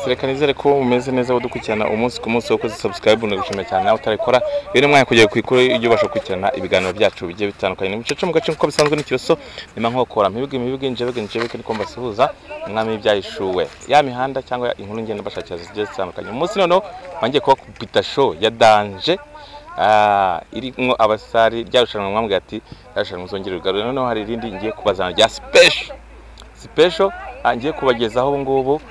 Reka nizere ko umeze neza udukurikirana umunsi ku munsi, wakoze subscribe, ndagushimira cyane. Nawe utarayikora, rero umwanya kugira kwikora ibyo ubasha gukurikirana ibiganiro byacu bigiye bitandukanye. Ni mucece mu gace nk'uko bisanzwe n'ikiroso nima nkokora mpibwe mpibwe njebwe njebwe niko mbasuhuza umwami w'ibyahishuwe ya mihanda cyangwa inkuru ngenda bashakira zigiye zitandukanye. Umunsi noneho wangiye kuba kupita show ya danger irimo abasari ryarushanwa mwambwe ati yarushanwa muzongere ugarure. Noneho hari irindi ngiye kubazana rya special ngiye kubagezaho ubu ngubu,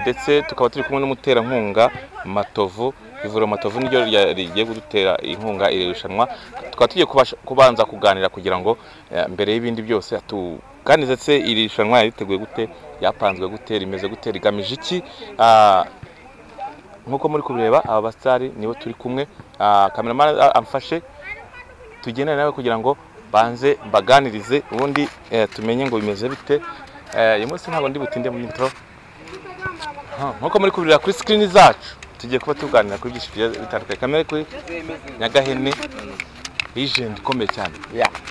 ndetse tukaba turi kumwe n'umuterankunga Matovu. Ivuriro Matovu niryo rigiye kudutera inkunga iri rushanwa. Tukaba tugiye kubanza kuganira kugira ngo mbere y'ibindi byose tuganize se iri rushanwa yariteguye gute, yapanzwe gute, rimeze gute, rigamije iki. Nkuko muri kubireba aba basitari nibo turi kumwe, cameraman amfashe tugendane nawe kugira ngo banze mbaganirize ubundi tumenye ngo bimeze bite. Uyu munsi ntabwo ndi butinde mu intro. Nkuko muri kubireba kuri screen zacu tugiye kuba tuganira kuri byinshi bitandukanye. Kamere kuri Nyagahene legend ikomeye cyane.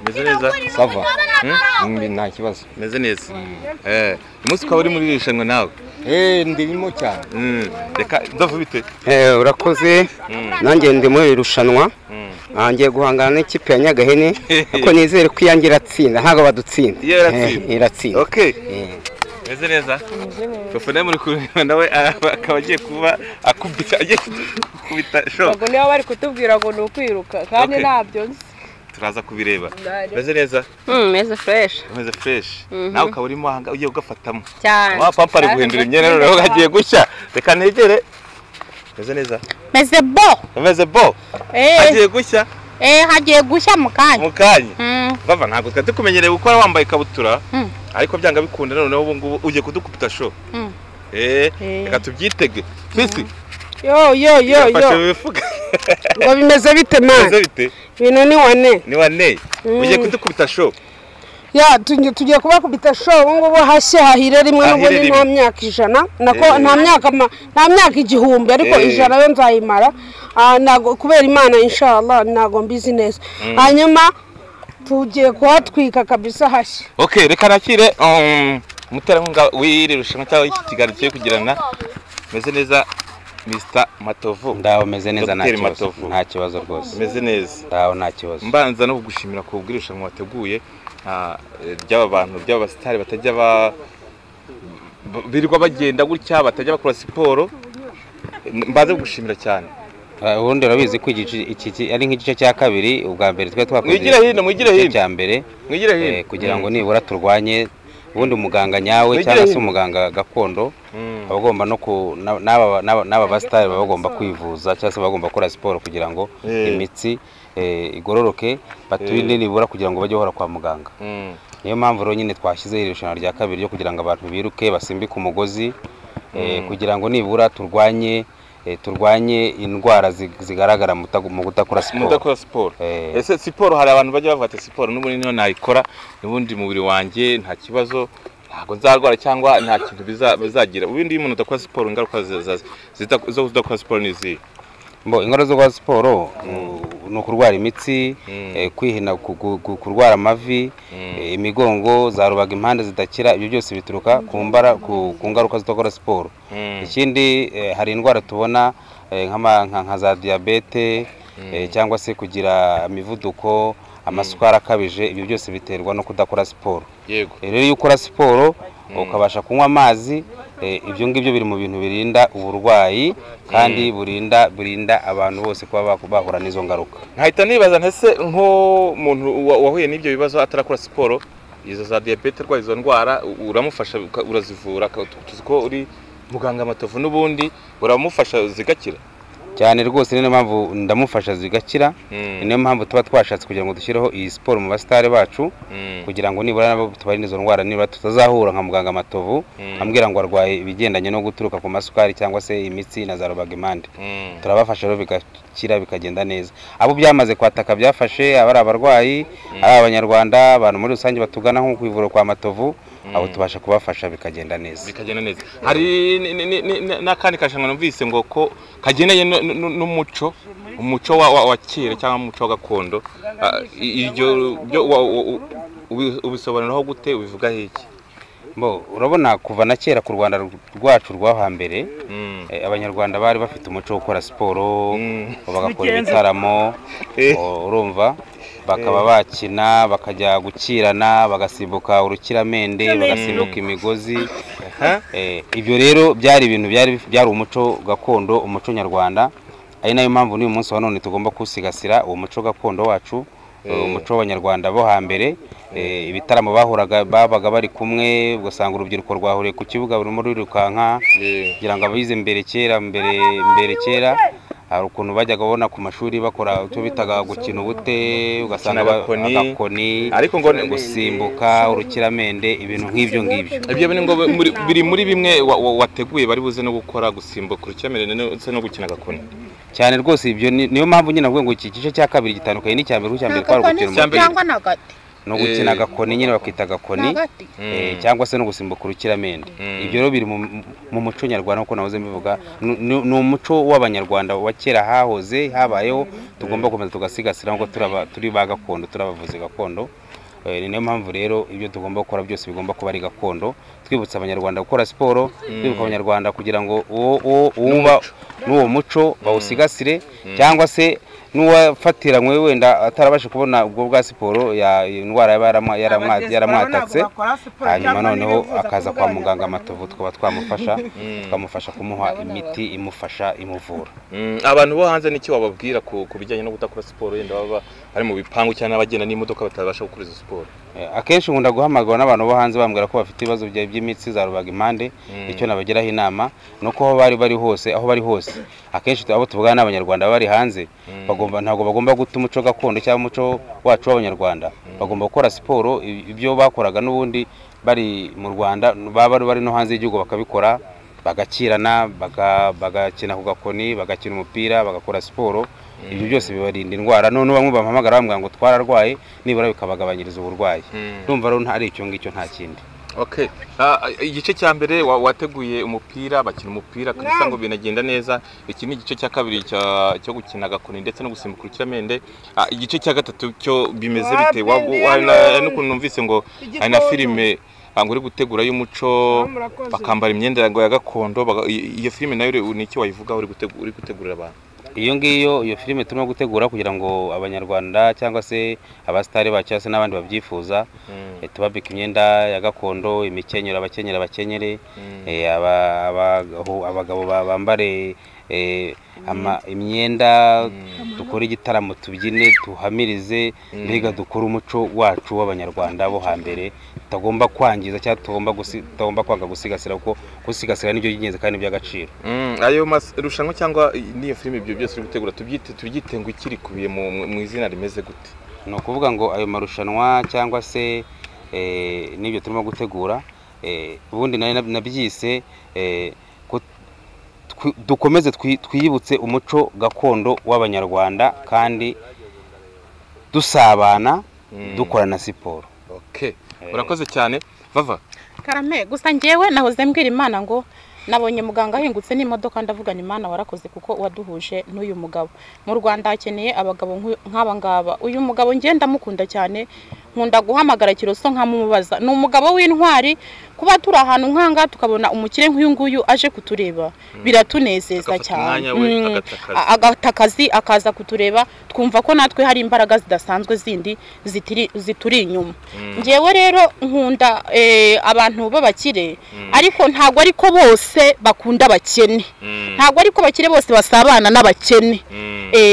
Meze neza? Ça va. Nta kibazo. Meze neza. Uyu munsi ukaba uri muri iri rushanwa nawe? Ndirimo cyane. Reka ndovu bite? Urakoze. Nanjye ndi muri iri rushanwa. Ngiye guhangana n'ikipe ya Nyagahene, ariko nizere ko iyanjye iratsinda, ntabwo badutsinda. Iratsinda. Okay. Meze neza? Fofo nawe muri kureba nawe akaba agiye kuba akubita, agiye kubita show. Ubwo niba bari kutubwira ngo ni ukwiruka kandi ntabyo nzi. Turaza kubireba. Meze neza? Meze fresh. Meze fresh. Nawe ukaba urimo ahanga ugiye ugafatamo. Cyane. Wa pampa ari guhindura imyenda noneho hagiye gushya. Reka negere. Meze neza? Meze bo. Meze bo. Hagiye gushya? Hagiye gushya mu kanya. Mu kanya. Bava ntabwo twari tukumenyereye gukora wambaye ikabutura. Ariko byanga bikunda noneho ubu ngubu ugiye kudukubita show. Reka tubyitege. Fisi. Yo yo yo yo. Ngo bimeze bite man? Bimeze bite? Ibintu ni wane. Ni wane. Ugiye kudukubita show. Ya tugiye kubakubita show ubu ngubu hashye hahire rimwe n'ubundi nta myaka 100 nako nta myaka 1000 ariko 100 yo nzayimara. Nago kubera Imana inshallah nago mbizi neza. Hanyuma tugiye kuhatwika kabisa hashye. Okay, reka nakire umuterankunga w'iri rushanwa cyangwa iki kiganiro cyo kugirana. Meze neza Mr Matovu? Ndaho meze neza, nta kibazo. Nta kibazo rwose. Meze neza. Ndaho nta kibazo. Mbanza no kugushimira ku bw'irushanwa wateguye ry'aba bantu by'aba star batajya birirwa bagenda gutya, batajya bakora siporo. Mbanza kugushimira cyane. Ubundi urabizi ko iki ari nk'igice cya kabiri. Ubwa mbere twe twakoze mwigire hino, mwigire hino cya mbere, mwigire hino kugira ngo nibura turwanye ubundi umuganga nyawe cyangwa se umuganga gakondo abagomba no n'aba basitari bagomba kwivuza cyangwa se bagomba gukora siporo kugira ngo imitsi igororoke, baturinde nibura kugira ngo bajye bahora kwa muganga. Niyo mpamvu rero nyine twashyizeho irushanwa rya kabiri ryo kugira ngo abantu biruke basimbike umugozi, kugira ngo nibura turwanye indwara zigaragara mu kudakora siporo. Mudakora siporo. Ese siporo hari abantu bajya bavuga ati siporo n'ubundi niyo nayikora n'ubundi mubiri wanjye nta kibazo, ntabwo nzarwara cyangwa nta kintu bizagira. Ubundi iyo umuntu adakora siporo ingaruka zo kudakora siporo ni izihe? Mbo ingaruka zo gukora siporo ni ukurwara imitsi, kwihina, kurwara amavi, imigongo, za rubaga impande zidakira. Ibyo byose bituruka ku ngaruka zo gukora siporo. Ikindi hari indwara tubona nka za diyabete cyangwa se kugira imivuduko, amasukari akabije. Ibyo byose biterwa no kudakora siporo. Yego. Rero iyo ukora siporo ukabasha kunywa amazi, ibyo ngibyo biri mu bintu birinda uburwayi kandi burinda abantu bose kuba bahura n'izo ngaruka. Nkahita nibaza ntese nk'umuntu wahuye n'ibyo bibazo atarakora siporo, izo za diyabete rwa izo ndwara uramufasha urazivura, tuzi ko uri muganga Matovu n'ubundi uramufasha zigakira? Cyane rwose, niyo mpamvu ndamufasha zigakira. Niyo mpamvu tuba twashatse kugira ngo dushyireho iyi siporo mu basitari bacu, kugira ngo nibura nabo tubarinde izo ndwara, nibura tutazahura nka muganga Matovu ambwira ngo arwaye ibigendanye no guturuka ku masukari cyangwa se imitsi na za rubagimpande. Turabafasha rero bigakira bikagenda neza. Abo byamaze kwataka byafashe, abari abarwayi, ari abanyarwanda, abantu muri rusange batugana nko ku ivuriro kwa Matovu, abo tubasha kubafasha bikagenda neza. Bikagenda neza. Hari n'akandi kashanwa numvise ngo ko kagendanye n'umuco, umuco wa kera cyangwa umuco gakondo, iryo byo ubisobanuraho gute, ubivuga iki? Bo urabona kuva na kera ku Rwanda rwacu rwa hambere, Abanyarwanda bari bafite umuco wo gukora siporo, bagakora ibitaramo, urumva bakaba bakina, bakajya gukirana, bagasimbuka urukiramende, bagasimbuka imigozi. Ibyo rero byari ibintu byari umuco gakondo, umuco nyarwanda. Ari nayo mpamvu n'uyu munsi wa none tugomba kusigasira uwo muco gakondo wacu, umuco w'Abanyarwanda bo hambere. Ibitaramo bahoraga babaga bari kumwe, ugasanga urubyiruko rwahuriye ku kibuga rurimo rurirukanka, kugira ngo abize mbere kera mbere kera hari ukuntu bajyaga babona ku mashuri bakora icyo bitaga gukina ubute, ugasanga agakoni, ariko ngo gusimbuka urukiramende, ibintu nk'ibyo ngibyo. Ibyo bintu ngo biri muri bimwe wateguye bari buze no gukora, gusimbuka urukiramende ndetse no gukina agakoni. Cyane rwose ibyo niyo mpamvu nyine navuga ngo iki gice cya kabiri gitandukanye n'icya mbere, kuko icya mbere kwari gukina umupira no gukina agakoni nyine bakita agakoni, cyangwa se no gusimbuka urukiramende. Ibyo rero biri mu muco nyarwanda nkuko nahoze mbivuga, ni umuco w'Abanyarwanda wa kera hahoze habayeho, tugomba gukomeza tugasigasira nkuko turi ba gakondo, turabavuzi gakondo. Ni nayo mpamvu rero ibyo tugomba gukora byose bigomba kuba ari gakondo, twibutsa Abanyarwanda gukora siporo, twibutsa Abanyarwanda kugira ngo uba n'uwo muco bawusigasire, cyangwa se n'uwafatiranywe wenda atarabasha kubona ubwo bwa siporo ya indwara yaramwatatse, hanyuma noneho akaza kwa muganga Matovu tukaba twamufasha, tukamufasha kumuha imiti imufasha imuvura. Abantu bo hanze n'iki wababwira ku bijyanye no kudakora siporo, yenda baba bari mu bipangu cyangwa n'abagenda n'imodoka batabasha gukora izo siporo? Akenshi nkunda guhamagarwa n'abantu bo hanze bambwira ko bafite ibibazo by'imitsi za rubagimpande. Icyo nabagiraho inama nuko aho bari hose, aho bari hose akenshi abo tuvugana n'Abanyarwanda bari hanze, bagomba ntabwo bagomba guta umuco gakondo cyangwa umuco wacu w'Abanyarwanda, bagomba gukora siporo ibyo bakoraga n'ubundi bari mu Rwanda, baba bari no hanze y'igihugu bakabikora, bagakirana, bagakina ku gakoni, bagakina umupira, bagakora siporo. Ibyo byose bibarinda indwara. None bamwe bampamagara bambwira ngo twararwaye, nibura bikabagabanyiriza uburwayi. Ndumva rero ntari icyo ngicyo, nta kindi. Okay. Igice cya mbere wateguye umupira, bakina umupira kabisa ngo binagenda neza. Iki ni igice cya kabiri cyo gukina agakoni ndetse no gusimbuka urukiramende. Igice cya gatatu cyo bimeze bite? N'ukuntu numvise ngo hari na filime ngo uri gutegura y'umuco, bakambara imyenda ngo ya gakondo, iyo filime nayo ni iki wayivuga uri gutegurira abantu? Iyo ngiyo iyo filime turimo gutegura kugira ngo Abanyarwanda cyangwa se abasitari bacu cyangwa se n'abandi babyifuza, tubabika imyenda ya gakondo, imikenyero, abakenyera bakenyere, abagabo bambare imyenda, dukore igitaramo, tubyine, tuhamirize, mbega dukore umuco wacu w'Abanyarwanda bo hambere, tutagomba kwangiza cyangwa tutagomba kwanga gusigasira, kuko gusigasira nibyo by'ingenzi kandi by'agaciro. Ayo marushanwa cyangwa n'iyo filime ibyo byose uri gutegura tubyite ngo ikiri kubiye mu izina rimeze gute? Ni ukuvuga ngo ayo marushanwa cyangwa se n'ibyo turimo gutegura, ubundi nabyise dukomeze twiyibutse umuco gakondo w'Abanyarwanda kandi dusabana, dukora na siporo. Okay. Urakoze cyane Vava. Karame, gusa njyewe nahoze mbwira Imana ngo nabonye muganga ahingutse n'imodoka, ndavuga ni Imana warakoze kuko waduhuje n'uyu mugabo. Mu Rwanda hakeneye abagabo nk'aba ngaba. Uyu mugabo njye ndamukunda cyane, nkunda guhamagara Kiroso nkamumubaza. Ni umugabo w'intwari, kuba turi ahantu nkanga tukabona umukire nk'uyu nguyu aje kutureba biratunezeza cyane. Agatakazi akaza kutureba, twumva ko natwe hari imbaraga zidasanzwe zindi zituri inyuma. Njyewe rero nkunda abantu b'abakire, ariko ntabwo ariko bose bakunda abakene, ntabwo ariko bakire bose basabana n'abakene.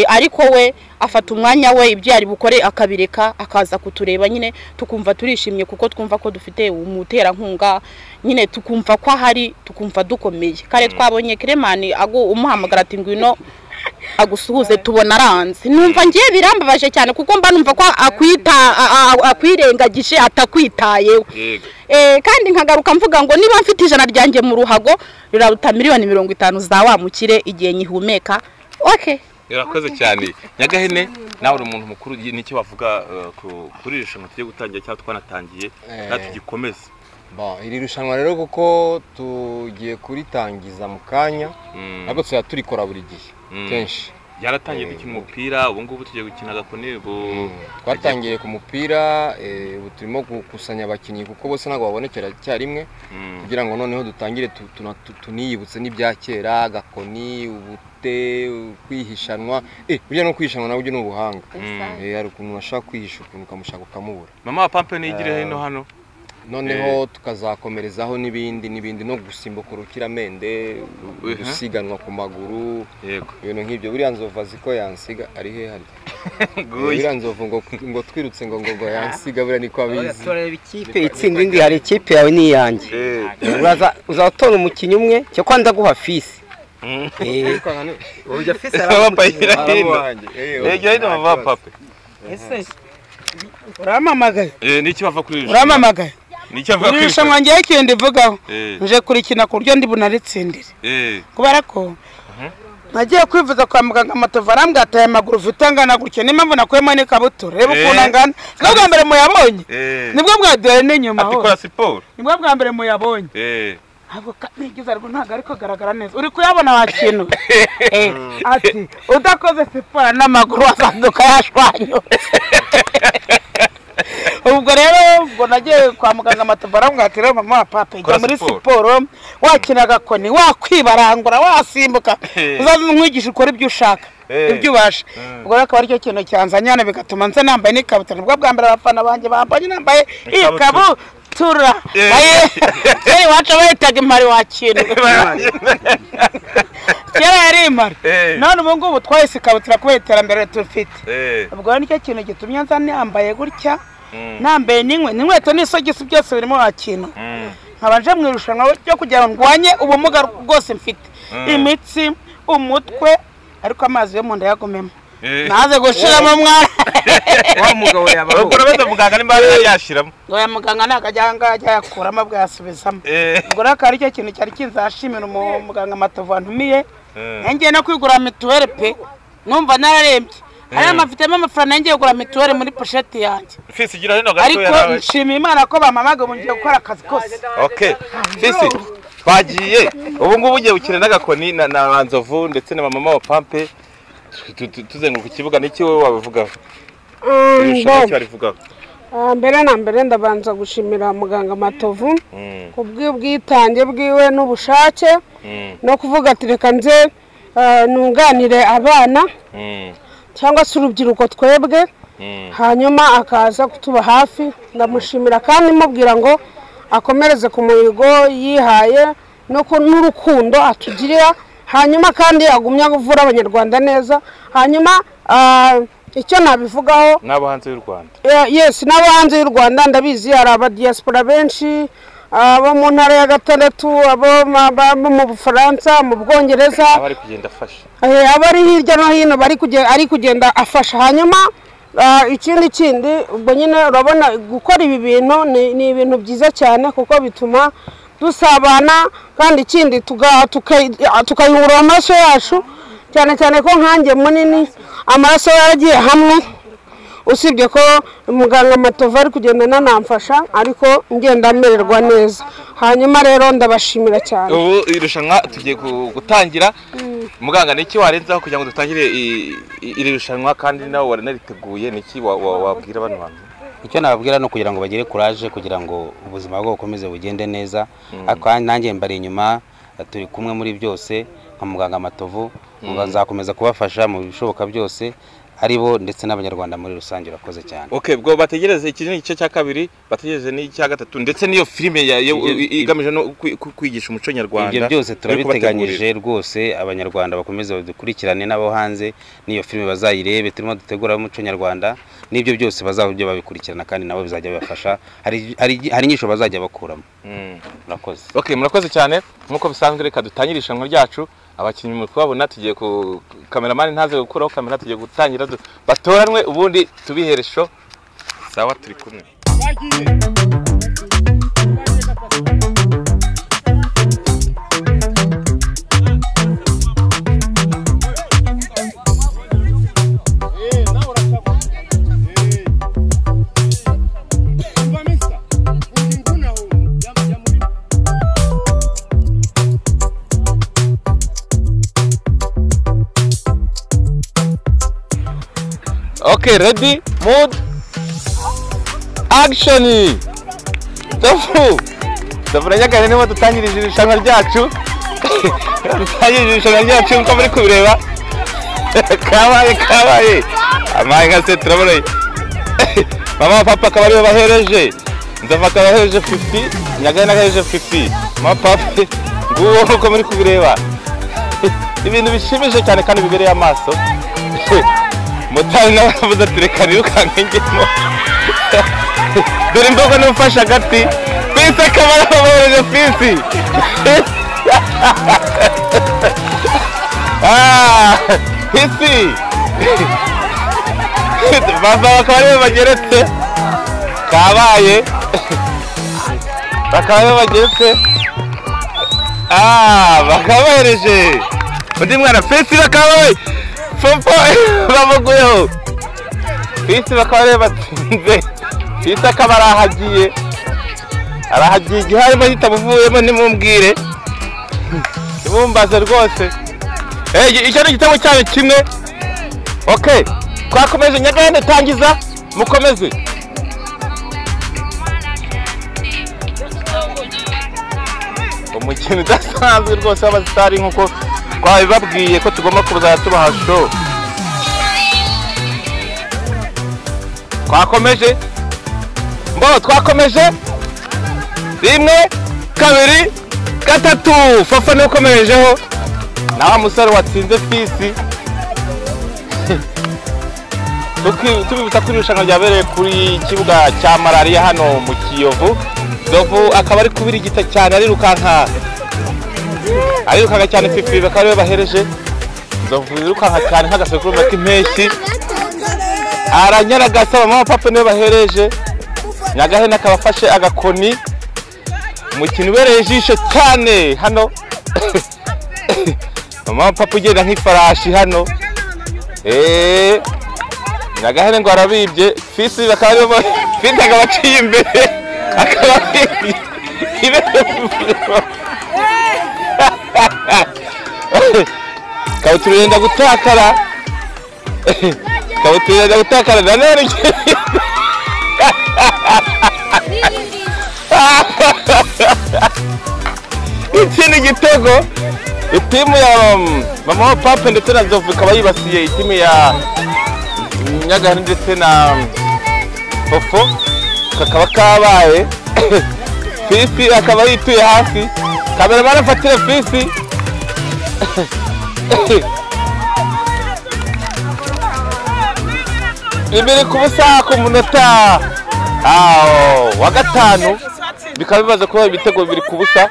Ariko we afata umwanya we ibyo yari bukore akabireka akaza kutureba nyine, tukumva turishimye kuko twumva ko dufite umuterankunga nyine, tukumva ko ahari, tukumva dukomeye. Kare twabonye Clement umuhamagara ati ngwino agusuhuze, tubona aranze. Numva ngiye birambabaje cyane kuko mba numva ko akwita akwirengagije atakwitayeho. Kandi nkagaruka mvuga ngo niba mfite ijana ryanjye mu ruhago riraruta miliyoni 50 za wa mukire igihe nyihumeka. Okay. Urakoze cyane Nyagahene, nawe uri umuntu mukuru, n'icyo bavuga kuri iri rushanwa tugiye gutangira cyangwa twanatangiye natugikomeze? Bon, iri rushanwa rero kuko tugiye kuritangiza mu kanya, ariko tuzajya turikora buri gihe kenshi. Byaratangiye dukina umupira, ubu ngubu tugiye gukina agakoni. Twatangiye ku mupira, ubu turimo gukusanya abakinnyi kuko bose ntabwo babonekera icyarimwe, kugira ngo noneho dutangire tuniyibutse n'ibya kera, agakoni, ubute, kwihishanwa. Burya no kwihishanwa nabyo ni ubuhanga. Hari ukuntu washaka kwihisha ukuntu ukamushaka ukamubura. Mama wa Pampe nigire hino hano. Noneho tukazakomerezaho n'ibindi n'ibindi, no gusimbuka urukiramende, gusiganwa ku maguru, ibintu nk'ibyo. Buriya nzovu azi ko yansiga ari he harya? Buriya nzovu ngo twirutse ngo ngo yansiga, buriya niko abizi. Turareba ikipe itsinda indi, hari ikipe yawe n'iyanjye. Uzatora umukinnyi umwe cyangwa ndaguha fisi. Ujya fisi araba. Uramamagaye? Niki bava kuri iri? Uramamagaye? Niki bava kuri iri rushanwa? Ngiye ikintu ndivugaho, nje kurikina ku buryo ndi bunaritsindire, kubera ko nagiye kwivuza kwa muganga Matovu arambwira ati aya maguru ufite angana gutya, niyo mpamvu nakuyemo n'ikabutura. Reba ukuntu angana, nibwo bwa mbere muyabonye, nibwo bwa dore n'inyuma hose, nibwo bwa mbere muyabonye. Ntabwo nigeze, ariko ntabwo ari kugaragara neza, uri kuyabona wa kintu. Ati udakoze siporo n'amaguru wasanduka yashwanyutse. Ubwo rero ubwo nagiye kwa muganga Matovu arambwira ati rero mama wa Papa, jya muri siporo, wakina agakoni, wakwibarangura, wasimbuka, uzaze umwigisha ukora ibyo ushaka, ibyo ubasha. Ubwo rero akaba aricyo kintu cyanzanye hano, bigatuma nza nambaye n'ikabutura. Nibwo bwa mbere abafana banjye bambaye nambaye ikabutura. Iwacu bahitaga impari wa kintu, kera yari impari, none ubu ngubu twahise ikabutura kubera iterambere dufite. Ubwo rero nicyo kintu gitumye nza nambaye gutya, nambaye n'inkweto n'isogisi byose birimo wa kintu. Nkaba nje mu irushanwa ryo kugira ngo ndwanye ubumuga bwose mfite, imitsi, umutwe, ariko amazi yo mu nda yagumemo naze gushiramo mwana. Wa mugabo yabaho ubwo muganga nimba yashiramo, oya muganga ntakajya ngajya yakuramo bwasubizamo. Ubwo rero akaba aricyo kintu cyari kinzashimira umuganga Matovu wantumiye. Ngiye no kwigura mituweli pe, numva nararembye, hariya mafitemo amafaranga, ngiye kugura mituweli muri posheti yanjye. Fisi gira hino gato, ariko nshimiye Imana ko bamamaga ubu ngiye gukora akazi kose. Okay Fisi, twagiye ubu ngubu ugiye gukina n'agakoni na Nzovu ndetse na mama wa Pampe, tuzenguruka ikibuga. Niki wowe wabivugaho? Mbere na mbere ndabanza gushimira muganga Matovu ku bw'ubwitange bwiwe n'ubushake, no kuvuga ati reka nze nunganire abana cyangwa se urubyiruko twebwe, hanyuma akaza kutuba hafi. Ndamushimira kandi mubwira ngo akomereze ku muhigo yihaye n'urukundo atugirira, hanyuma kandi agumya kuvura abanyarwanda neza. Hanyuma icyo nabivugaho n'abo hanze y'u Rwanda, yes, n'abo hanze y'u Rwanda ndabizi hari aba diaspora benshi, abo mu ntara ya gatandatu, abo mu Bufaransa, mu Bwongereza, abari kugenda afasha, abari hirya no hino bari ari kugenda afasha. Hanyuma ikindi kindi ubwo nyine urabona gukora ibi bintu ni ibintu byiza cyane, kuko bituma dusabana, kandi ikindi tukayungurura amaraso yacu, cyane cyane ko nkanjye munini amaraso yaragiye hamwe, usibye ko muganga Matovu ari kugenda nanamfasha, ariko ngenda mererwa neza. Hanyuma rero ndabashimira cyane. Ubu irushanwa tugiye gutangira, muganga niki warenzaho kugira ngo dutangire iri rushanwa, kandi nawe waranariteguye, niki wabwira bano bantu? Icyo nababwira no kugira ngo bagire courage, kugira ngo ubuzima bwabo bukomeze bugende neza. Ariko nanjye mbari inyuma, turi kumwe muri byose nka muganga Matovu, nzakomeza kubafasha mu bishoboka byose, aribo ndetse n'abanyarwanda muri rusange. Urakoze cyane. Okay, ubwo bategereze iki ni igice cya kabiri, bategereze n'icya gatatu, ndetse n'iyo filime igamije no kwigisha umuco nyarwanda. Ibyo byose turabiteganyije rwose, abanyarwanda bakomeze badukurikirane n'abo hanze, n'iyo filime bazayirebe, turimo dutegura umuco nyarwanda, n'ibyo byose bazajya babikurikirana kandi nabo bizajya bibafasha, hari inyigisho bazajya bakuramo. Murakoze. Okay, murakoze cyane. Nkuko bisanzwe reka dutangire irushanwa ryacu. Abakinnyi muri kubabona, tugiye ku cameraman ntaze gukuraho kamera, tugiye gutangira batoranwe ubundi tubiheresho. Sawa, turi kumwe. Okay, ready, mode, action. Nzovu Nzovu na Nyagahene nibo dutangirije irushanwa ryacu. Dutangirije irushanwa ryacu nkuko muri kubireba. Kabaye kabaye. Amaye nka se turabona. Mama papa akaba ariwe bahereje. Nzovu akaba ahereje 50, Nyagahene akahereje 50. Mama papa nguwo nkuko muri kubireba. Ibintu bishimije cyane kandi bibereye amaso. Motari nawe aravuze ati reka nirukanke njyemo. Dore imbogo n'umfashe agati. Fisi akaba arabahereje fisi. Fisi. Bava bakaba aribo bageretse. Kabaye. Bakaba aribo bageretse. Bakabahereje. Undi mwana fisi bakaba Fofo bamuguyeho. Fisi bakaba aribo batsinze. Fisi akaba arahagiye. Arahagiye igihe harimo kitamuvuyemo ntimumbwire. Ntimumbaze rwose. Icyo ni igitego cyayo kimwe. Okay, twakomeje. Nyagahene tangiza, mukomeze. Umukino udasanzwe rwose w'abasitari nkuko twabibabwiye ko tugomba kuzajya tubaha show. Twakomeje. Mbo twakomeje. 1 2 3. Fafa niwe ukomerejeho. Na wa musore watsinze fisi. Tubibutsa ko irushanwa ryabereye kuri kibuga cya Malaria hano mu Kiyovu. Nzovu akaba ari kubirigita cyane arirukanka. Arirukanka cyane Fifi bakaba ariwe bahereje. Nzovu yirukanka cyane nk'agasekurume k'impeshyi. Aranyaragasa mama papa niwe bahereje. Nyagahene akaba afashe agakoni. Umukino ubereye ijisho cyane hano. Mama papa ugenda nk'ifarashi hano. Nyagahene ngo arabibye. Fisi bakaba ariwe Fisi akaba aciye imbere. Akaba abibye. Kabutura yenda gutakara. Kabutura yenda gutakara nanone. Iki ni igitego. Itimu ya mama papa ndetse na Nzovu ikaba yibasiye itimu ya Nyagahene ndetse na Fofo. Kakaba kabaye. Fisi akaba yituye hasi. Kamera barafatire fisi. Ibiri ku busa ku munota wa 5. Bikaba bibaza kuba ibitego bibiri ku busa.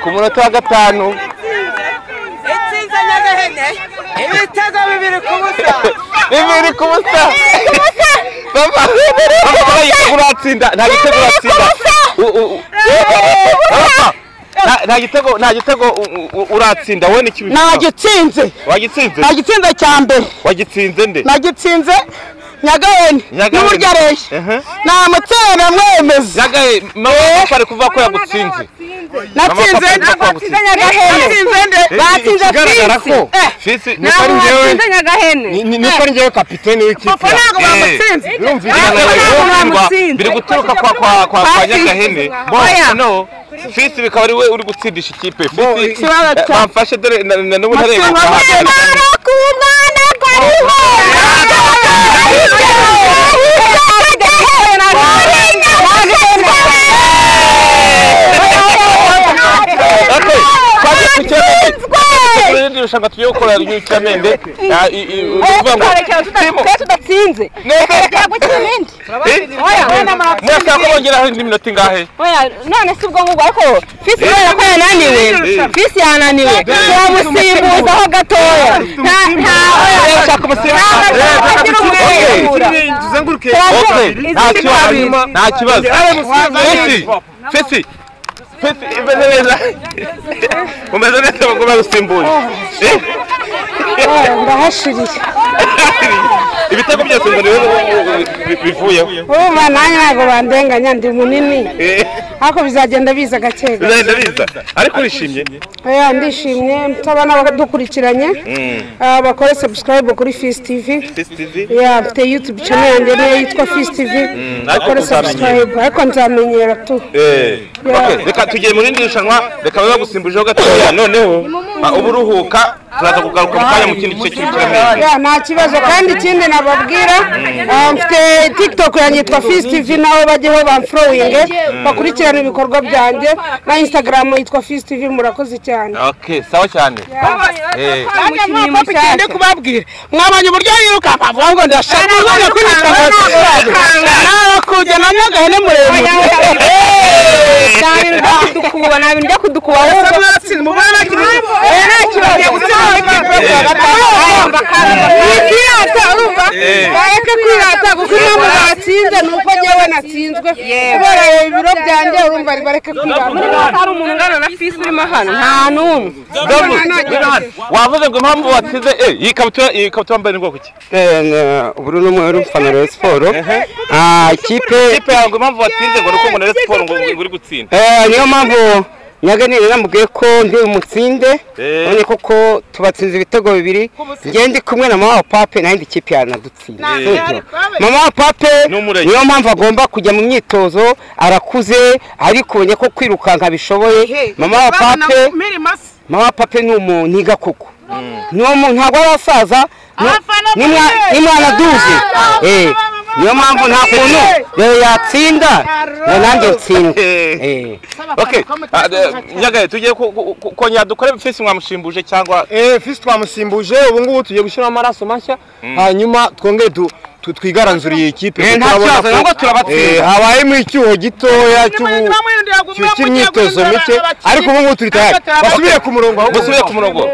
Ku munota wa 5. Itsinze Nyagahene ibitego 2 ku busa. 2 ku busa. Baba uratsinda nta gitego uratsinda. Nta gitego uratsinda wowe niki? Nagitsinze. Wagitsinze? Nagitsinze cya mbere. Wagitsinze nde? Nagitsinze Nyagahene. N'uburyo areshya. Namutera mwemeza. Nyagahene mama papa ari kuvuga ko yagutsinze. Natsinze Batsinze Nyagahene. Batsinze Fisi. Ntabwo batsinze Nyagahene. Niko ari njyewe kapiteni w'ikipe. Papa ntabwo bamutsinze. Birumvikana biri guturuka kwa Nyagahene. No. Fisi bikaba ari we uri gutsindisha ikipe. Fisi bamfashe dore n'ubu ntareba. Irushanwa tugiye gukora ry'urukiramende tudatsinze. Mwese ko bongeraho indi minota ingahe? None si ubwo ngubwo ariko Fisi kubera ko yananiwe. Fisi yananiwe. Turamusimbuzaho gatoya. Nta kibazo. Fisi Fisi imeze neza. Umeze neza bagomba gusimbura. Ndahashiriye. Ibitego byose ngo niwe bivuyeho. Urumva nanjye ntabwo bandenganya ndi munini. Ariko bizagenda biza gake gake. Bizagenda biza. Ariko urishimye? Oya, ndishimye. Mfite badukurikiranye. Bakore subscribe kuri Fils TV. Fils TV? Yeah, mfite YouTube channel yanjye niyo yitwa Fils TV. Bakore subscribe. Ariko nzamenyera tu. Okay, reka tugiye muri rindi rushanwa, reka babe bagusimbujeho gatoya noneho ubu uruhuka turaza kugaruka mu kanya mu kindi gice cy'urukiramende. Yeah, nta kibazo. Kandi ikindi nababwira, mfite TikTok yanjye yitwa Fils TV, nawe bajyeho bamfollowinge bakurikirana ibikorwa byanjye, na Instagram yitwa Fils TV. Murakoze cyane. Okay, sawa cyane. Papa kubabwira mwabanye uburyo yiruka bavuga ngo ndashaka kujya na nyagahene muremure. Nta bintu byo kudukuba. Bareke kwirata kuko impamvu batsinze ni uko njyewe natsinzwe kubera ibiro byanjye, urumva bareke kwirata. Hari umuntu ungana na Fils urimo hano? Nta n'umwe. Wavuze ngo impamvu watsinze iyi kabutura wambaye ni bwoko ki? Ubururu n'umweru, mfana Rayon Sport. Ikipe yawe ngo impamvu watsinze ngo nuko ngo Rayon Sport ngo uri gutsinda. Niyo mpamvu Nyaganire namubwiye ko ndi umutsinde, none koko tubatsinze ibitego bibiri. Ngiye ndi kumwe na mama wa Pape, naho indi kipe yanadutsinze. Mama wa Pape niyo mpamvu agomba kujya mu myitozo, arakuze ariko ubonye ko kwirukanka bishoboye. Mama wa Pape ni umuntu koko. Ntabwo arasaza, ni mwana duze. Niyo mpamvu nta kuntu rero yatsinda ngo nanjye nsinde. Okay, Nyagaye tugiye kongera dukore Fils mwamushimbuje cyangwa? Fils twamusimbuje, ubu ngubu tugiye gushyiramo amaraso mashya, hanyuma twongere twigaranzuriye ikipe. Habayemo icyuho gitoya cy'imyitozo mike, ariko ubu ngubu turi tayari. Basubire ku murongo. Basubire ku murongo.